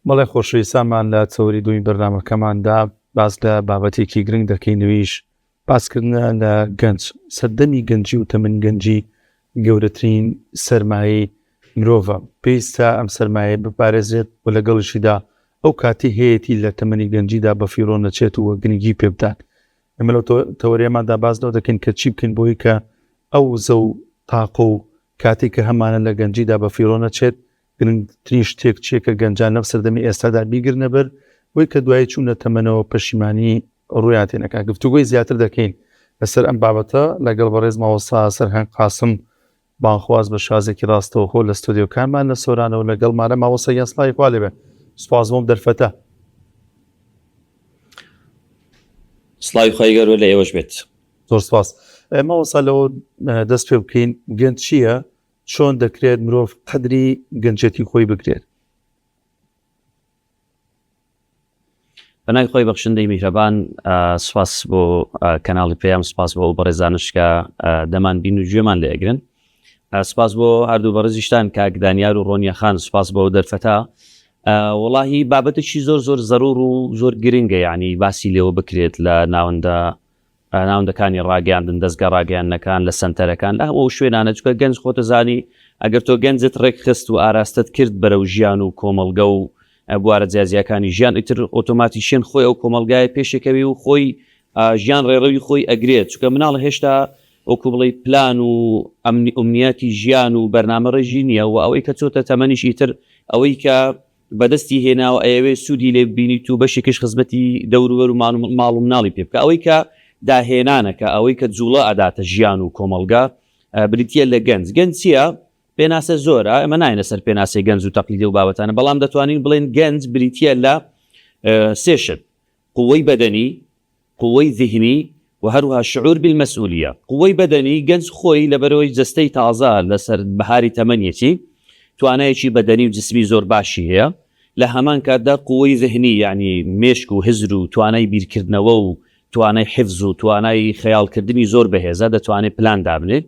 بەڵێ خۆشەویستانمان لە تەوەری دووی بەرنامەکەماندا باس لە بابەتێکی گرنگ دەکەین ئەویش باسکردنە لە گەنج، سەردەمی گەنجی و تەمەن گەنجی گەورەترین سەرمایەی مرۆڤە، پێویستە ئەم سەرمایەیە بپارێزرێت و لەگەڵیشیدا ئەو کاتەی هەیەتی لە تەمەنی گەنجیدا بەفیڕۆ نەچێت و گرنگی پێ بدات. ئێمە لەو تەوەرەیەماندا باس لەوە دەکەین کە چی بکەین بۆی کە ئەو وزە و تاقە و کاتێک کە هەمانە لە گەنجیدا بەفیڕۆ نەچێت، گرنگترین شتێک چییە کە گەنجان لەم سەردەمی ئێستادا بیگرنە بەر بۆی کە دوایی چوونە تەمەنەوە پەشیمانی ڕوویان تێنەکات. گفتوگۆی زیاتر دەکەین لەسەر ئەم بابەتە لەگەڵ بەڕێز مامۆستا سەرهەنگ قاسم بانگخواز بە شازێکی ڕاستەوخۆ لە ستۆدیۆکانمان لە سۆرانەوە لەگەڵمانە. مامۆستا گیان سڵاوی خوا لێبێ، سوپاس بۆم دەرفەتە. سڵاوی خوای گەورە لە ئێوەش بێت. زۆر سوپاس. مامۆستا لەوە دەست پێ بکەین گەنج چییە؟ چۆن دەکرێت مرۆڤ قەدری گەنجێتی خۆی بگرێت؟ بەناوی خۆی بەخشندەی میهرەبان سوپاس بۆ کەناڵی پەیام سوپاس بۆ ئەو بەڕێزانش کە دەمان بین و گوێمان لێ ئەگرن سوپاس بۆ هەردوو بەڕێزیشتان کاک دانیار و ڕۆنیە خان سوپاس بۆ دەرفەتە وڵاهی بابەتێکی زۆر زۆر زەرور و زۆر گرنگە یعنی باسی لێوە بکرێت لە ناوەندە ناوەندەکانی ڕاگەیاندن، دەزگا ڕاگەیاندنەکان، لە سەنتەرەکان، لە هەموو ئەو شوێنانە، چونکە گەنج خۆتەزانی ئەگەر تۆ گەنجت ڕێکخست و ئاراستەت کرد بەرەو ژیان و کۆمەڵگە و بوارە جیاجیاکانی ژیان، ئیتر ئۆتۆماتیکیەن خۆی ئەو کۆمەڵگایە پێشەکەوی و خۆی ژیان ڕێڕەوی خۆی ئەگرێت، چونکە مناڵ هێشتا وەکو بڵێی پلان و ئەمنیەتی ژیان و بەرنامە ڕێژی نییە و ئەوەی کە چۆتە تەمەنیش ئیتر ئەوەی کە بەدەستی هێناوە ئەیەوێ سوودی لێ ببینیت و بەشێکیش خزمەتی دەوروبەر و ماڵ و مناڵی پێ بکا. ئەوەی کە داهێنانەکە، ئەوەی کە جووڵە ئەداتە ژیان و کۆمەڵگا بریتییە لە گەنج. گەنج چییە؟ پێناسە زۆرە، ئێمە نایەنە سەر پێناسەی گەنج و تەقلیدی و بابەتانە، بەڵام دەتوانین بڵێین گەنج بریتییە لە سێ شت، قووەی بەدەنی، قوەی زیهنی و هەروەها شعور بالمسئولیە. قوەی بەدەنی، گەنج خۆی لەبەرئەوەی جەستەی تازە لەسەر بەهاری تەمەنیەتی، توانایەکی بەدەنی و جسمی زۆر باشی هەیە، لە هەمان کاتدا قوەی زهنی یەعنی مێشک و هزر و توانای بیرکردنەوە و توانای حفز و توانای خەیاڵکردنی زۆر بەهێزە، دەتوانێت پلان دابنێت.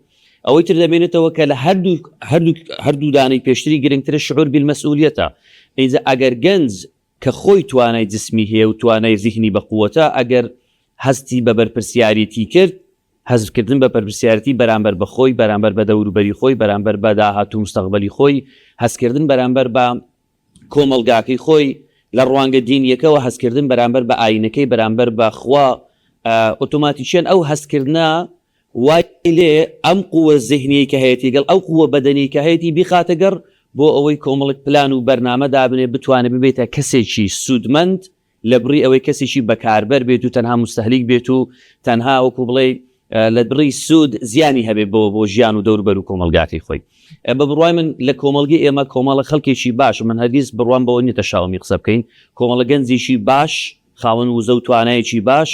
ئەوەی تر دەمێنێتەوە کە لە هەردوو هەردوو هەردوو دانەی پێشتری گرنگترە شعور بالمسئولیەتە. ئینجا ئەگەر گەنج کە خۆی توانای جسمی هەیە و توانای زیهنی بە قوەتە، ئەگەر هەستی بە بەرپرسیاریتی کرد، هەستکردن بە پەرپرسیارێتی بەرامبەر بە خۆی، بەرامبەر بە دەوروبەری خۆی، بەرامبەر بە داهاتوو مستەقبەلی خۆی، هەستکردن بەرامبەر بە کۆمەڵگاکەی خۆی، لە ڕوانگە دینیەکەوە هەستکردن بەرامبەر بە ئاینەکەی، بەرامبەر بە خوا، ئۆتۆماتیکیەن ئەو هەستکردنە وای لێ ئەم قووە زیهنیەی کە هەیەتی گەڵ ئەو قووە بەدەنیەی کە هەیەتی بیخاتە گەڕ بۆ ئەوەی کۆمەڵێک پلان و بەرنامە دابنێ بتوانێ ببێتە کەسێکی سوودمەند لە بڕی ئەوەی کەسێکی بەکاربەر بێت و تەنها موستەهلیک بێت و تەنها وەکو بڵێی لە بڕی سوود زیانی هەبێ بۆ بۆ ژیان و دەوروبەر و کۆمەڵگاکەی خۆی. بە بڕوای من لە کۆمەڵگەی ئێمە کۆمەڵە خەڵکێکی باش من هەرگیز بڕوام بەوە نیە تەشاومی قسە بکەین کۆمەڵە گەنجێکی باش خاوەن وزە و توانایەکی باش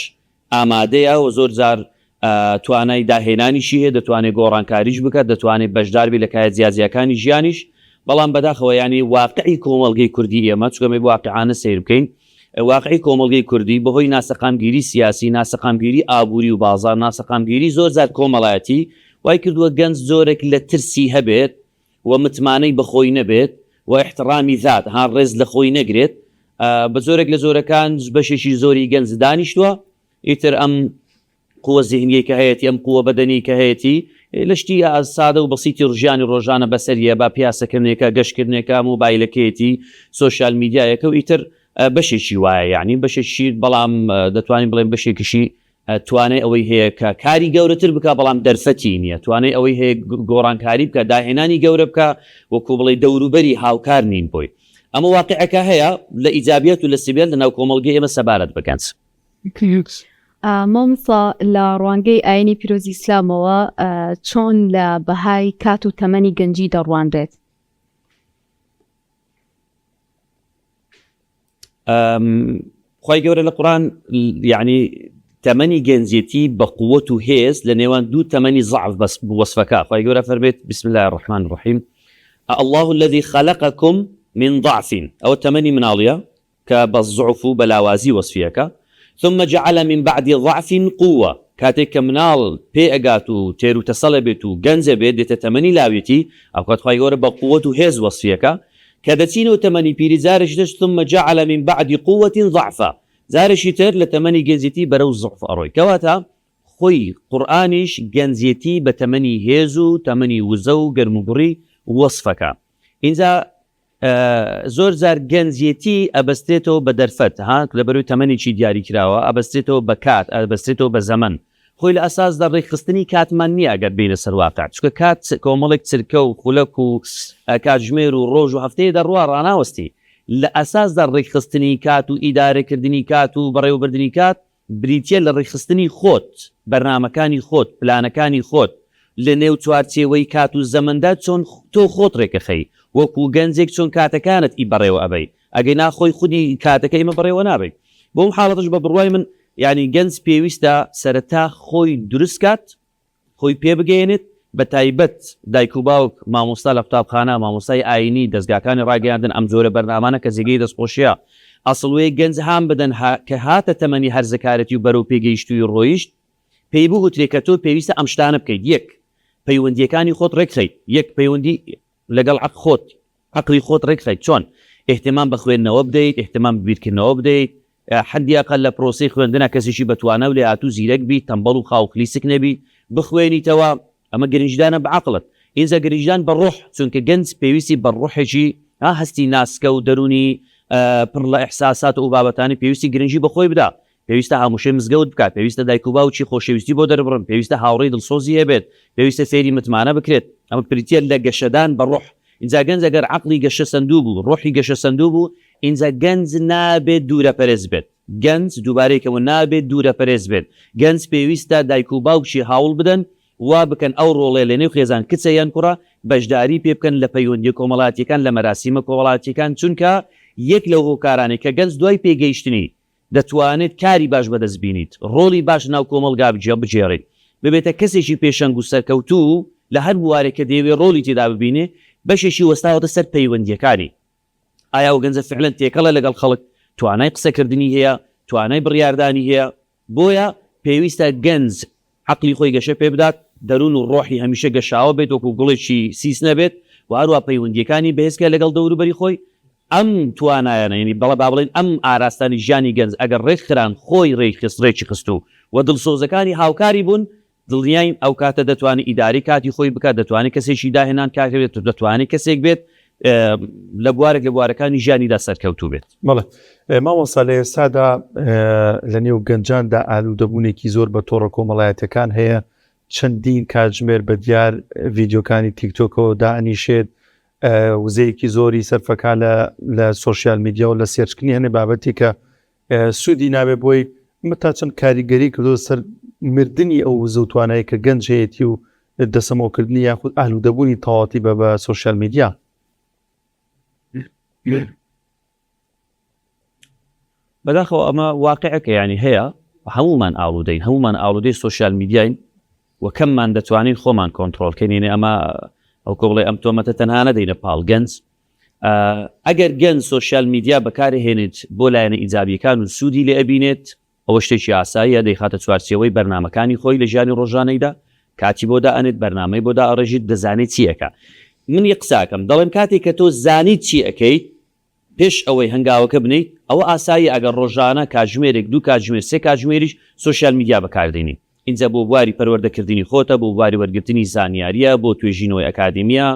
ئامادەیە و زۆر جار توانای داهێنانیشی هەیە، دەتوانێت گۆڕانکاریش بکات، دەتوانێت بەشدار بێت لە کایە جیاجیاکانی ژیانیش، بەڵام بەداخەوە یانی واقعی کۆمەڵگەی کوردی ئێمە، چونکە ئەمەی واقعانە سەیر بکەین، واقعی کۆمەڵگەی کوردی بەهۆی ناسەقامگیری سیاسی، ناسەقامگیری ئابووری و بازاڕ، ناسەقامگیری زۆر جار کۆمەڵایەتی، وای کردووە گەنج جۆرێک لە ترسی هەبێت و متمانەی بە خۆی نەبێت و ئیحتڕامی ذات، ها ڕێز لە خۆی نەگرێت، بە جۆرێک لە جۆرەکان بەشێکی زۆری گەنج دانیشتووە، ئیتر ئەم قوە زیهنیەی کە هەیەتی، ئەم قوە بەدەنیەی کە هەیەتی، لە شتی سادە و بەسیتی ژیانی ڕۆژانە بەسەریە، با پیاسەکردنێکە، گەشتکردنێکە، مۆبایلەکەیەتی، سۆشیال میدیایەکە و ئیتر بەشێکی وایە یەعنی بەشێکی بەڵام دەتوانین بڵێین بەشێکیشی توانای ئەوەی هەیە کە کاری گەورەتر بکا بەڵام دەرفەتی نییە، توانای ئەوەی هەیە گۆڕانکاری بکا، داهێنانی گەورە بکا، وەکو بڵێی دەوروبەری هاوکار نین بۆی. ئەمە واقیعێکە هەیە لە ئیجابیات و لە سلبیات لەناو کۆمەڵگەی ئێمە سەبارەت بە گەنج. مامۆستا لە ڕوانگەی ئاینی پیرۆزی ئیسلامەوە چۆن لە بەهای کات و تەمەنی گەنجی دەڕوانرێت؟ خوای گەورە لە قورئان یعنی تەمەنی گەنجێتی بە قووەت و هێز لە نێوان دوو تەمەنی زەعف بەس وەسفەکە خوای گەورە فەرمێت بسم الله الرحمن الرحیم الله الذي خلقكم من ضعف ئەوە تەمەنی مناڵیە کە بە زعف و بە لاوازی وەسفیەکە ثم جعل من بعد ضعف قوة کاتێک کە مناڵ پێ ئەگات و تێر و تەسەڵە بێت و گەنجە بێت دێتە تەمەنی لاوێتی ئەوکات خوای گەورە بە قووەت و هێز وەسفیەکە. کە دەچینەوە تەمەنی پیری جارێکی تر ثم جعل من بعد قوة ضعفا جارێکی تر لە تەمەنی گەنجێتی بەرەو زوعف ئەڕۆی کەواتە خۆی قورئانیش گەنجێتی بە تەمەنی هێز و تەمەنی وزە و گەرموگوڕی وەسفەکا ئینجا زۆر جار گەنجێتی ئەبەسترێتەوە بە دەرفەت ها لەبەرەوەی تەمەنێکی دیاری کراوە ئەبەسترێتەوە بە کات ئەبەسترێتەوە بە زەمەن خۆی لە ئەساسدا ڕێکخستنی کاتمان نییە ئەگەر بێینە سەر واقع چونکە کات کۆمەڵێک چرکە و خولەک و کاتژمێر و ڕۆژ و هەفتەیە دەڕوا ڕاناوەستی لە ئەساسدا ڕێکخستنی کات و ئیدارەکردنی کات و بەڕێوەبردنی کات بریتییە لە ڕێکخستنی خۆت، بەرنامەکانی خۆت، پلانەکانی خۆت، لە نێو چوارچێوەی کات و زەمەندا چۆن تۆ خۆت ڕێکەخەی، وەکو گەنجێک چۆن کاتەکانت ی بەڕێوە ئەبەی، ئەگەینا خۆی خودی کاتەکە ئێمە بەڕێوە نابەین. بۆ ئەم حاڵەتەش بە بڕوای من یانی گەنج پێویستە سەرەتا خۆی دروست کات، خۆی پێ بگەیەنێت، بە تایبەت دایک و باوک، مامۆستا لە قوتابخانە، مامۆستای ئایینی، دەزگاکانی ڕاگەیاندن، ئەم جۆرە بەرنامانە کە جێگەی دەستخۆشییە، ئەسڵ وەیە گەنج هان بدەن کە هاتە تەمەنی هەرزەکارێتی و بەرەو پێگەیشتوویی ڕۆیشت، پێی بگوترێ کە تۆ پێویستە ئەم شتانە بکەیت، یەک، پەیوەندییەکانی خۆت ڕێکخەیت، یەک، پەیوەندی لەگەڵ عەق خۆت، عەقڵی خۆت ڕێکخەیت، چۆن؟ ئیهتیمام بە خوێندنەوە بدەیت، ئیهتیمام بە بیرکردنەوە بدەیت، حەدی ئەقەل لە پرۆسەی خوێندنا کەسێکی بە توانا و لێهاتوو زیرەک بیت، تەمبەڵ و خاو و خلیسک نەبیت، بخوێنیتەوە، ئەمە گرنگیدانە بە عەقڵت، ئینجا گرنگیدان بە ڕۆح، چونکە گەنج پێویستی بە ڕۆحێکی هەستی ناسکە و دەروونی پڕ لە ئیحساسات و ئەو بابەتانەی پێویستی گرنگی بە خۆی بدا، پێویستە هاموشۆی مزگەوت بکات، پێویستە دایک و باوکی خۆشەویستی بۆ دەربڕن، پێویستە هاوڕێی دڵسۆزی هەبێت، پێویستە فێری متمانە بکرێت، ئەمە بریتییە لە گەشەدان بە ڕۆح، ئینجا گەنج ئەگەر عەقڵی گەشەسەندوو بوو، ڕۆحی گەشەسەندوو بوو، ئینجا گەنج نابێت دوورەپەرێز بێت، گەنج دووبارەی کەمەوە نابێت دوورەپەرێز بێت، گەنج پێویستە دایک و باوکی هاوڵ بدەن وا بکەن ئەو ڕۆڵەی لە نێو خێزان کچە یان کوڕە بەشداری پێ بکەن لە پەیوەندیە کۆمەڵاتیەکان لە مەراسیمە کۆمەڵاتیەکان چونکە یەک لەو هۆکارانەی کە گەنج دوای پێگەیشتنی دەتوانێت کاری باش بەدەست بینیت، ڕۆڵی باش لەناو کۆمەڵگا بگێڕیت، ببێتە کەسێکی پێشەنگ و سەرکەوتوو لە هەر بوارێک کە دەیەوێت ڕۆڵی تێدا ببینێ، بەشێکی وەستاوەتە سەر پەیوەندییەکانی. ئایا ئەو گەنجە فعلەن تێکەڵە لەگەڵ خەڵک، توانای قسەکردنی هەیە، توانای بڕیاردانی هەیە، بۆیە پێویستە گەنج عەقڵی خۆی گەشە پێ بدات، دەروون و ڕۆحی هەمیشە گەشاوە بێت وەکو گوڵێکی سیس نەبێت و هەروا پەیوەندییەکانی بەهێز بکات لەگەڵ دەوروبەری خۆی، ئەم توانایانە یانی بەڵێ با بڵێین ئەم ئاراستانی ژیانی گەنج ئەگەر ڕێکخران خۆی ڕێیخست ڕێکی خست و و دڵسۆزەکانی هاوکاری بوون دڵنیاین ئەو کاتە دەتوانێت ئیدارەی کاتی خۆی بکات، دەتوانێت کەسێکی داهێنان کار بێت، دەتوانێت کەسێک بێت لە بوارێک لە بوارەکانی ژیانیدا سەرکەوتوو بێت. بەڵێ مامۆستا لە ئێستادا لە نێو گەنجاندا ئالوودەبوونێکی زۆر بە تۆڕە کۆمەڵایەتەکان هەیە چەندین کاتژمێر بە دیار ڤیددیوکانی تیکتۆکەوە دائەنیشێت وزەیەکی زۆری سەرفەکە لە لە سۆشیال میدیا و لە سێرچکردنی هەنێ بابەتی کە سوودی نابێ بۆی ئەمە تا چەند کاریگەری کردو سەر مردنی ئەو وزە و توانایی کە گەنج هەیەتی و دەسەمۆکردنی یاخود ئالوودەبوونی تەواتی بە بە سۆشیال میدیا. بەداخەوە ئەمە واقعێکە یانی هەیە هەموومان ئاڵوودەین هەموومان ئاڵوودەی سۆشیال میدیاین و کەممان دەتوانین خۆمان کۆنترۆڵ کەین یعنی ئەمە ئەو کۆ بڵێ ئەم تۆمەتە تەنها نەدەینە پاڵ گەنج ئەگەر گەنج سۆشیال میدیا بەکارهێنێت بۆ لایەنە ئیجابیەکان و سوودی لێ ئەبینێت ئەوە شتێکی ئاساییە دەیخاتە چوارچێوەی بەرنامەکانی خۆی لە ژیانی ڕۆژانەیدا کاتی بۆ دائەنێت بەرنامەی بۆ دائەڕێژیت دەزانێت چی ئەکا من یەک قسە ئەکەم دەڵێم کاتێک کە تۆ زانیت چی ئەکەیت پێش ئەوەی هەنگاوەکە بنێیت ئەوە ئاساییە ئەگەر ڕۆژانە کاتژمێرێک دوو کاتژمێر سێ کاتژمێریش سۆشیال میدیا بەکاردێنی ئینجا بۆ بواری پەروەردەکردنی خۆتە، بۆ بواری وەرگرتنی زانیارییە، بۆ توێژینەوەی ئەکادیمییە،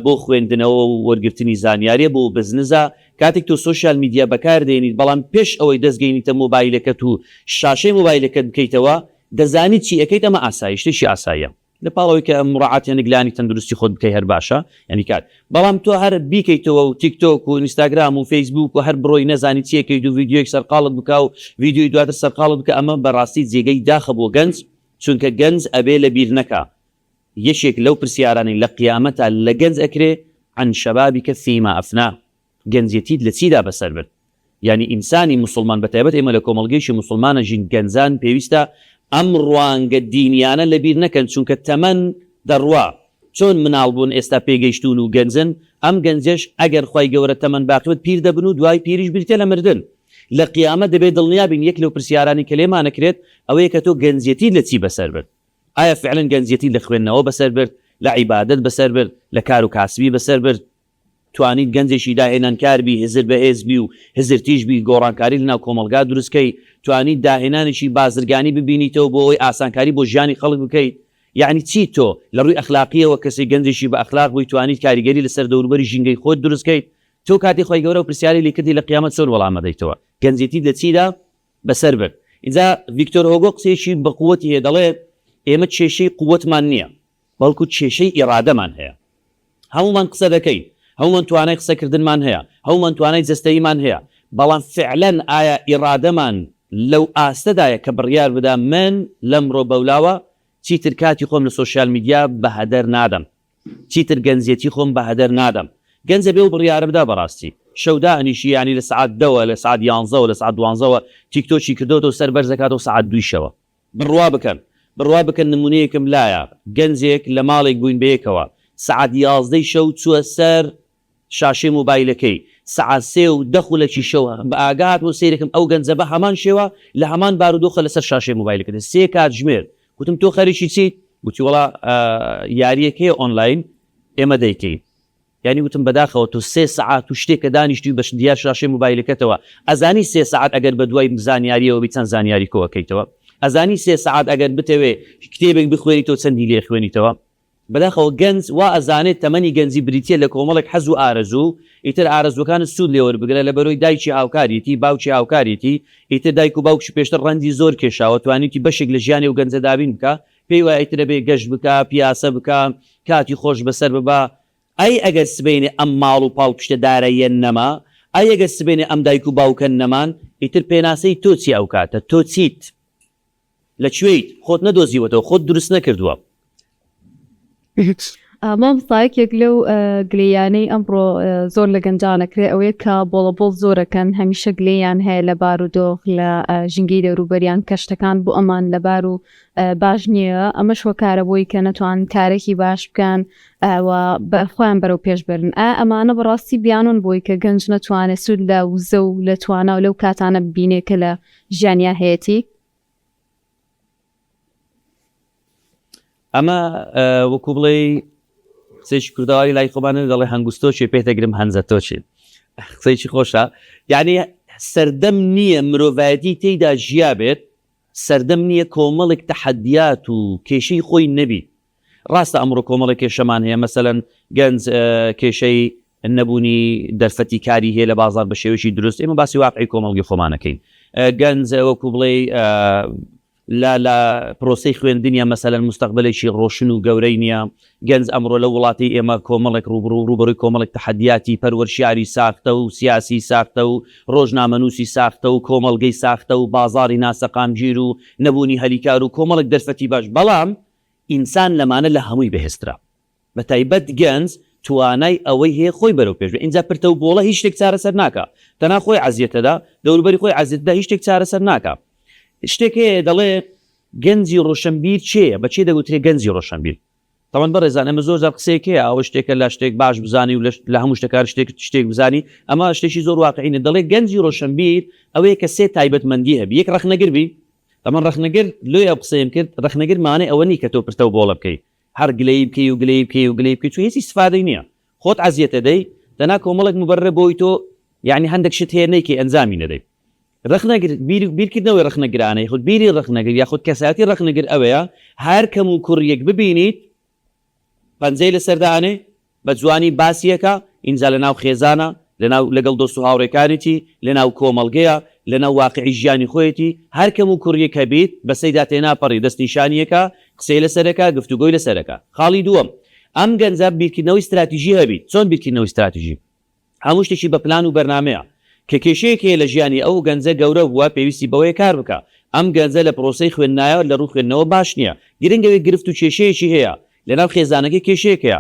بۆ خوێندنەوە و وەرگرتنی زانیارییە، بۆ بزنزە. کاتێک تۆ سۆشیال میدیا بەکاردێنیت، بەڵام پێش ئەوەی دەست گەینیتە مۆبایلەکەت و شاشەی مۆبایلەکەت بکەیتەوە، دەزانیت چی ئەکەیت، ئەمە ئاسایی، شتێکی ئاساییە. لە پاڵ ئەوەی کە موراعاتی هەندێک لایەنی تەندروستی خۆت بکەی هەر باشە یانی کات بەڵام تۆ هەر بیکەیتەوە و تیک تۆک و ئینستاگرام و فەیسبوک و هەر بڕۆی نەزانی چی ئەکەیت و ڤیدیۆیەک سەرقاڵت بکا و ڤیدیۆی دواتر سەرقاڵت بکا ئەمە بەڕاستی جێگەی داخە بۆ گەنج چونکە گەنج ئەبێ لە بیر نەکا یەکێک لەو پرسیارانەی لە قیامەتا لە گەنج ئەکرێ عن شبابک فیما افناه گەنجێتیت لە چیدا بەسەر برد؟ یانی ئینسانی موسڵمان بەتایبەت ئێمە لە کۆمەڵگەیەکی موسڵمانە ژین گەنجان پێویستە ئەم ڕوانگە دینیانە لەبیر نەکەن چونکە تەمەن دەڕوا چۆن مناڵ بوون ئێستا پێگەیشتوون و گەنجن ئەم گەنجەش ئەگەر خوای گەورە تەمەن باقی بێت پیر دەبن و دوای پیریش بریتیە لە مردن لە قیامەت دەبێت دڵنیا بین یەک لەو پرسیارانەی کە لێمانەکرێت ئەوەیە کە تۆ گەنجێتیت لە چی بەسەر برد ئایا فعلەن گەنجێتیت لە خوێندنەوە بەسەر برد لە عیبادەت بەسەر برد لە کار و کاسبی بەسەر برد. توانیت گەنجێکی داهێنانکار بی، هزر بەهێز بی و هزر تیژ بی، گۆڕانکاری لەناو کۆمەڵگا دروست کەی، توانیت داهێنانێکی بازرگانی ببینیتەوە بۆ ئەوەی ئاسانکاری بۆ ژیانی خەڵک بکەیت، یەعنی چی تۆ لە ڕووی ئەخلاقییەوە کەسێک گەنجێکی بە ئەخلاق بووی توانیت کاریگەری لەسەر دەوروبەری ژینگەی خۆت دروست کەیت، تۆ کاتێ خوای گەورە ئەو پرسیارەی لێ کردی لە قیامەت چۆن وەڵام ئەدەیتەوە؟ گەنجێتیت لە چیدا بەسەر برد؟ ئینجا ڤیکتۆر هۆگۆ قسەیەکی بە قووەتی هەیە دەڵێ ئێمە کێشەی قووەتمان نییە، بەڵکو کێشەی ئیڕادەمان هەیە. هەموومان قسە دەکەین، هەموومان توانای قسەکردنمان هەیە، هەموومان توانای جەستەییمان هەیە، بەڵام فعلەن ئایا ئیڕادەمان لەو ئاستەدایە کە بڕیار بدا من لەمڕۆ بەولاوە چیتر کاتی خۆم لە سۆشیال میدیا بە هەدەر نادەم، چیتر گەنجێتی خۆم بە هەدەر نادەم. گەنج ئەبێ ئەو بڕیارە بدا بەڕاستی. شەو دائەنیشی یانی لە سەعات دەوە، لە سەعات یانزەوە، لە سەعات دوانزەوە تیکتۆکی کردۆتەوە سەر بەرز ئەکاتەوە سەعات دووی شەوە. بڕوا بکەن بڕوا بکەن نمونەیەکم لایە گەنجێک لە ماڵێک بووین بەیەکەوە سەعات یازدەی شەو چووە سەر شاشەی مۆبایلەکەی سەعات سێ و دە خولەکی شەو بە ئاگا هاتمەوە سەیرەکەم ئەو گەنجە بە هەمان شێوە لە هەمان بارودۆخە لەسەر شاشەی مۆبایلەکەی سێ کاتژمێر گوتم تۆ خەریکی چیت گوتی وەڵا یاریەک هەیە ئۆنلاین ئێمە دەیکەین یانی وتم بەداخەوە تۆ سێ سەعات و شتێکە دانیشتوی بە دیار شاشەی موبایلەکەتەوە ئەزانی سێ سەعات ئەگەر بە دوای زانیاریەوە بی چەند زانیاری کۆ ئەکەیتەوە ئەزانی سێ سەعات ئەگەر بتەوێ کتێبێک بخوێنیتەوە چەندی لێ خوێنیتەوە بەداخەوە گەنج وا ئەزانێت تەمەنی گەنجی بریتیە لە کۆمەڵێک حەز و ئارەزوو ئیتر ئارەزوەکانت سوود لێ وەربگرە لە بەرۆی دایکی هاوکاریتی باوکی هاوکاریتی ئیتر دایک و باوکشی پێشتر ڕەنجی زۆر کێشاوە توانیوتی بەشێک لە ژیانی ئەو گەنجە دابین بکا پێی وایە ئیتر ئەبێ گەشت بکا، پیاسە بکا، کاتی خۆش بەسەر ببا. ئەی ئەگەر سبەینێ ئەم ماڵ و پاڵپشتە داراییە نەما؟ ئەی ئەگەر سبەینێ ئەم دایک و باوکە نەمان؟ ئیتر پێناسەی تۆ چییە ئەو کاتە؟ تۆ چیت؟ لە کوێیت؟ خۆت نەدۆزیوەتەوە، خۆت دروست نەکردووە. مامۆستا یەکێک لەو گلەییانەی ئەمڕۆ زۆر لە گەنجان ئەکرێ ئەوەیە کە بۆڵەبۆڵ زۆرەکەن هەمیشە گلەییان هەیە لە بارودۆخ لە ژینگەی دەوروبەریان کە شتەکان بۆ ئەمان لەبار و باش نییە ئەمەش هۆکارە بۆی کە نەتوان کارێکی باش بکەن و خۆیان بەرەو پێش بەرن ئایا ئەمانە بەڕاستی بیانون بۆی کە گەنج نەتوانێت سوود لە وزە و لە توانا و لەو کاتانە ببینێ کە لە ژیانیا هەیەتی؟ ئەمە وەکو بڵێی قسەیەکی کوردەواری لای خۆمانە دەڵێ هەنگوستۆچێ پێتەگرم هەنجەتۆچێ قسەیەکی خۆشە یعنی سەردەم نییە مرۆڤایەتی تێیدا ژیا بێت سەردەم نییە کۆمەڵێک تەحەدیات و کێشەی خۆی نەبی ڕاستە ئەمڕۆ کۆمەڵێک کێشەمان هەیە مەسەلەن گەنج کێشەی نەبوونی دەرفەتی کاری هەیە لە بازار بە شێوەیەکی دروست ئێمە باسی واقعی کۆمەڵگەی خۆمانەکەین گەنج وەکو بڵێ لە لە پرۆسەی خوێندنیە مەسەلەن مستەقبلێکی ڕۆشن و گەورەی نییە گەنج ئەمڕۆ لە وڵاتی ئێمە کۆمەڵێک ڕووبڕوو ڕووبەڕووی کۆمەڵێک تەحەدیاتی پەروەرشیاری ساختە و سیاسی ساختە و ڕۆژنامەنووسی ساختە و کۆمەڵگەی ساختە و بازاڕی ناسەقامگیر و نەبوونی هەلیکار و کۆمەڵێک دەرفەتی باش بەڵام ئینسان لەمانە لە هەمووی بەهێزترە بەتایبەت گەنج توانای ئەوەی هەیە خۆی بەرەو پێش بێ ئینجا پرتە و بۆڵە هیچ شتێک چارەسەر ناکا تەنها خۆی عەزیەتەدا دەوروبەری خۆی عەزیەتدا هیچ شتێک چارەسەر ناکا شتێک هەیە دەڵێ گەنجی ڕۆشنبیر کێیە بە کێ دەگوترێ گەنجی ڕۆشنبیر تەبعەن بەڕێزان ئەمە زۆر جار قسەیەک هەیە ئەوە شتێکە لە شتێک باش بزانی و لە هەموو شتەکان شتێک شتێک بزانی ئەمە شتێکی زۆر واقعی نیە دەڵێ گەنجی ڕۆشنبیر ئەوەیە کە سێ تایبەتمەندی هەبی یەک ڕەخنەگر بی تەبعەن ڕەخنەگر لۆیە ئەو قسەیەم کرد ڕەخنەگر مانای ئەوە نیە کە تۆ پرتە و بۆڵە بکەی هەر گلەیی بکەی و گلەیی بکەی و گلەیی بکەی چون هیچ ئیستفادەی نیە خۆت عەزیەتە دەی دەنا کۆمەڵێک موبەررە بۆی تۆ یانی هەندێک شت هەیە نەیکەی ئەنجامی نەدەی ڕەخنەگر بیر بیرکردنەوەی ڕەخنەگرانە یخود بیری ڕەخنەگر یاخود کەسایەتی ڕەخنەگر ئەوەیە هەر کەم و کوڕیەک ببینیت پەنجەی لەسەر دانێ بە جوانی باسی ئەکا ئینجا لە ناو خێزانا لە ناو لەگەڵ دۆست و هاوڕێکانیتی لە ناو کۆمەڵگەیا لە ناو واقعی ژیانی خۆیەتی هەر کەم و کوڕیەک هەبیت بەسەیدا تێناپەڕی دەستنیشانی ئەکا قسەی لەسەر ئەکا گفتوگۆی لەسەر ئەکا خاڵی دووەم ئەم گەنجە بیرکردنەوەی ستراتیژی هەبیت چۆن بیرکردنەوەی ستراتیژی؟ هەموو شتێکی بە پلان و بەرنامەیە. کە کێشەیەک هەیە لە ژیانی ئەو گەنجە گەورە بووە پێویستی بەوەیە کار بکا. ئەم گەنجە لە پرۆسەی خوێندنایە لە رووی خوێندنەوە باش نییە. گرنگ ئەوەی گرفت و کێشەیەکی هەیە. لە ناو خێزانەکەی کێشەیەک هەیە.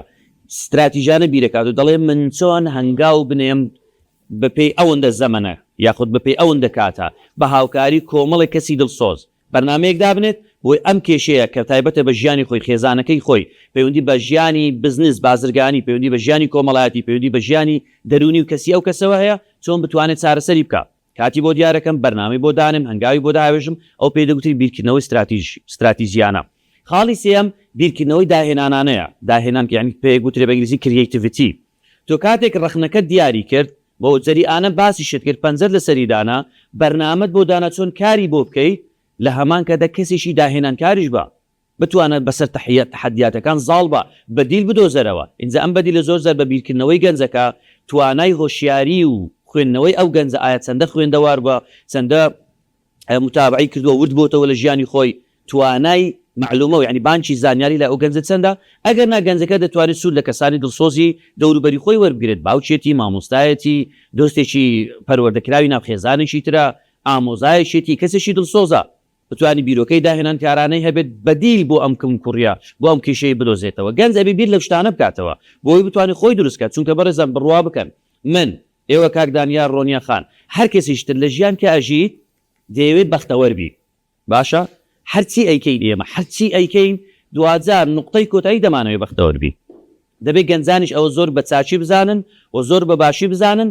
ستراتیژانە بیرەکات و دەڵێ من چۆن هەنگاو بنێم بە پێی ئەوەندە زەمەنە یاخود بە پێی ئەوەندە کاتە بە هاوکاری کۆمەڵێک کەسی دڵسۆز بەرنامەیەک دابنێت بۆی ئەم کێشەیە کە تایبەتە بە ژیانی خۆی، خێزانەکەی خۆی، پەیوەندی بە ژیانی بزنس، بازرگانی، پەیوەندی بە ژیانی کۆمەڵایەتی، پەیوەندی بە ژیانی دەروونی و کەسی ئەو کەسەوە هەیە، چۆن بتوانێت چارەسەری بکا. کاتی بۆ دیارەکەم، بەرنامەی بۆ دانێم، هەنگاوی بۆ داهاوێژم، ئەو پێی دەگوترێت بیرکردنەوەی ستراتیژ، ستراتیجیانە. خاڵی سێیەم، بیرکردنەوەی داهێنانانەیە، داهێنان یانی پێی گوترێ بە ئینگلیزی creativity. تۆ کاتێک ڕەخنەکەت دیاری کرد بۆ جەریئانە باسیشت کرد پەنجەت لەسەری دانا بەرنامەت بۆ دانا چۆن کاری بۆ بکەی لە هەمان کاتدا کەسێکی داهێنانکاریش بە بتوانە بەسەر تەحەدیاتەکان زاڵ بە، بەدیل بدۆزەرەوە، ئینجا ئەم بەدیلە زۆر جار بە بیرکردنەوەی گەنجەکە، توانای هۆشیاری و خوێندنەوەی ئەو گەنجە ئایا چەندە خوێندەوار بووە، چەندە موتابەعەی کردووە، ورد بۆتەوە لە ژیانی خۆی، توانای مەعلومە و یانی بانکی زانیاری لای ئەو گەنجە چەندە، ئەگەر نا گەنجەکە دەتوانێت سوود لە کەسانی دڵسۆزی دەوروبەری خۆی وەربگرێت، باوکیەتی، مامۆستایەتی، دۆستێکی پەروەردەکراوی ناو خێزانێکی ترە، ئامۆزایەکیەتی، کەسێکی دڵسۆزە. بتوانی بیرۆکەی داهێنانکارانەی هەبێت بەدیل بۆ ئەم کەموکوڕیە بۆ ئەم کێشەیە بدۆزێتەوە گەنج ئەبێ بیر لەو شتانە بکاتەوە بۆ ئەوەی بتوانێت خۆی دروست کات چونکە بەڕێزان بڕوا بکەن من ئێوە کاک دانیار ڕۆنیا خان هەر کەسیش تر لە ژیان کە ئەژیت دەیەوێت بەختەوەر بی باشە هەرچی ئەیکەین ئێمە هەرچی ئەیکەین دواجار نوقتەی کۆتایی دەمانەوێت بەختەوەر بین دەبێت گەنجانیش ئەوە زۆر بە چاکی بزانن و زۆر بە باشی بزانن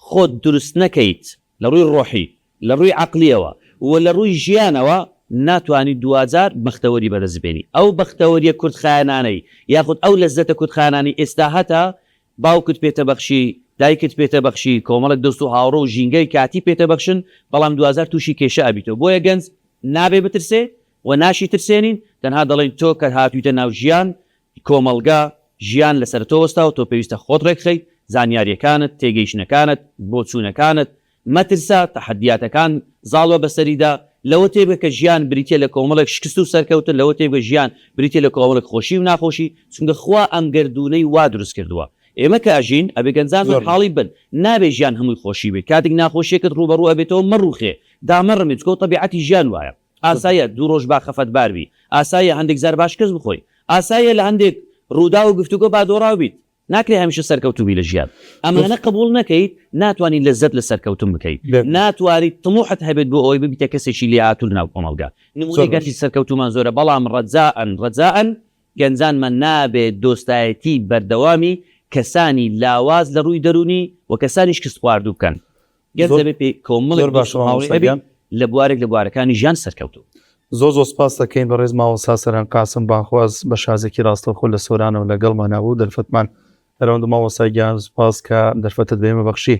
خۆت دروست نەکەیت لە ڕووی ڕۆحی، لە ڕووی عەقڵیەوە و لە ڕووی ژیانەوە ناتوانیت دواجار بەختەوەری بەدەست بێنی. ئەو بەختەوەریە کورتخایەنانەی یاخود ئەو لەززەتە کورتخایەنانەی ئێستا هەتە باوکت پێتەبەخشی، دایکت پێتەبەخشی، کۆمەڵێک دۆست و هاوڕێ و ژینگەی کاتی پێتەبەخشن، بەڵام دواجار تووشی کێشە ئەبیتەوە. بۆیە گەنج نابێ بترسێ و ناشیترسێنین، تەنها دەڵێین تۆ کە هاتوویتە ناو ژیان کۆمەڵگا، ژیان لەسەر تۆ وەستاوە، تۆ پێویستە خۆت ڕێکخەیت، زانیارییەکانت، تێگەیشتنەکانت، بۆچوونەکانت، مەترسە، تەحەدیاتەکان زاڵبە بەسەریدا، لەوە تێبگە کە ژیان بریتییە لە کۆمەڵێک شکست و سەرکەوتن، لەوە تێبگە ژیان بریتییە لە کۆمەڵێک خۆشی و ناخۆشی، چونکە خوا ئەم گەردوونەی وا دروست کردووە. ئێمە کە ئەژین، ئەبێ گەنجانمان حاڵی بن، نابێ ژیان هەمووی خۆشی بێت، کاتێک ناخۆشییەکت ڕووبەڕوو ئەبێتەوە مەڕووخێ، دامەڕمێ، چونکە ئەو تەبیعەتی ژیان وایە. ئاساییە دوو ڕۆژ با خەفەتبار بی، ئاساییە هەندێک جار با شکست بخۆی، ئاساییە لە هەندێک ڕووداو و گفتوگۆ با دۆڕاو بیت، ناکرێ هەمیشە سەرکەوتوو بی لە ژیان. ئەمانە قبوڵ نەکەیت ناتوانی لەزەت لە سەرکەوتن بکەیت، ناتوانیت تموحت هەبێت بۆ ئەوەی ببیتە کەسێکی لێهاتوو لەناو کۆمەڵگا. نموونەی گەنجی سەرکەوتوومان زۆرە بەڵام ڕەجائەن ڕەجائەن گەنجانمان نابێت دۆستایەتی بەردەوامی کەسانی لاواز لە ڕووی دەروونی و کەسانی شکستخواردوو بکەن. گەر زۆر دەبێ پێی کۆمەڵێک زۆر دۆست باشە و هاوڕێ مامۆستا هەبی گیان. لە بوارێک لە بوارەکانی ژیان سەرکەوتوو. زۆر زۆر سپاست دەکەین بەڕێز مامۆستا سەرهەنگ قاسم بانگخواز بە شازێکی ڕاستەوخۆ لە سۆرانەوە لەگەڵمانا بوو دەرفەتمان هەرەوەندە مامۆستا گیان سپاس کە دەرفەتت بە ئێمە بەخشی.